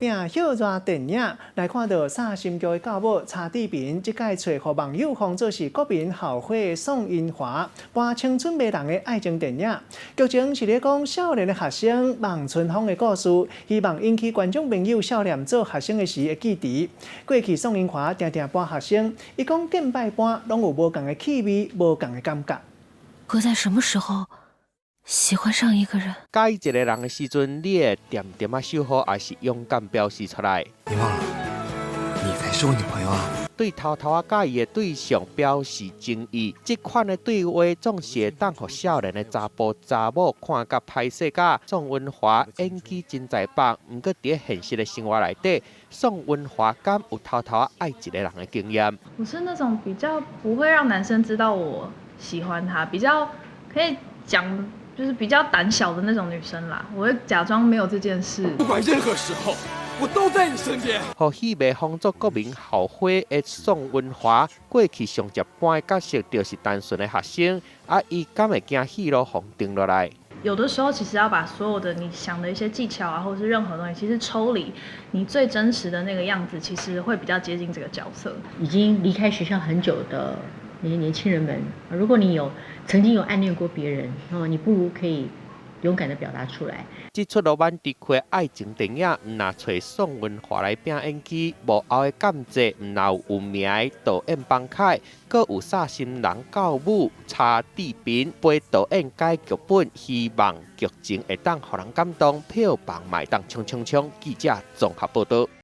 拼歇熱電影來看著煞心劇的教母查智斌，這擺揣予網友封做是國民校花的宋芸樺，扮青春迷人的愛情電影。劇情是咧講少年的學生望春風的故事，希望引起觀眾朋友少年做學生的時的記憶。過去宋芸樺定定扮學生，伊講見擺扮攏有無仝的氣味，無仝的感覺。我在什麼時候喜歡上一個人？佮意一個人的時陣，你會恬恬仔守護，抑是勇敢表示出來？你忘了，你才是我女朋友啊！對偷偷仔佮意的對象表示情意，這款的對話總是會當予少年的查埔查某看甲歹勢甲。宋芸樺演技真在棒，毋過佇現實的生活內底，宋芸樺敢有偷偷仔愛一個人的經驗？我是那種比較不會讓男生知道我喜歡他，比較可以講，就是比較膽小的那種女生啦，我會假裝沒有這件事。不管任何時候，我都在你身邊。予戲迷封做國民校花的宋芸樺，過去上一扮的角色就是單純的學生，啊，伊敢會驚戲路予定落來？有的時候其實要把所有的你想的一些技巧啊，或者是任何東西，其實抽離你最真實的那個樣子，其實會比較接近這個角色。已經離開學校很久的那些年輕人們，如果你有曾經有暗戀過別人，那麼你不如可以勇敢的表達出來。這齣羅曼蒂克愛情電影，毋若揣宋芸樺來拼演技，幕後的監製毋若有有名的導演方凱，閣有煞心人教母查智斌陪導演改劇本，希望劇情會當予人感動，票房嘛會當衝衝衝。記者綜合報導。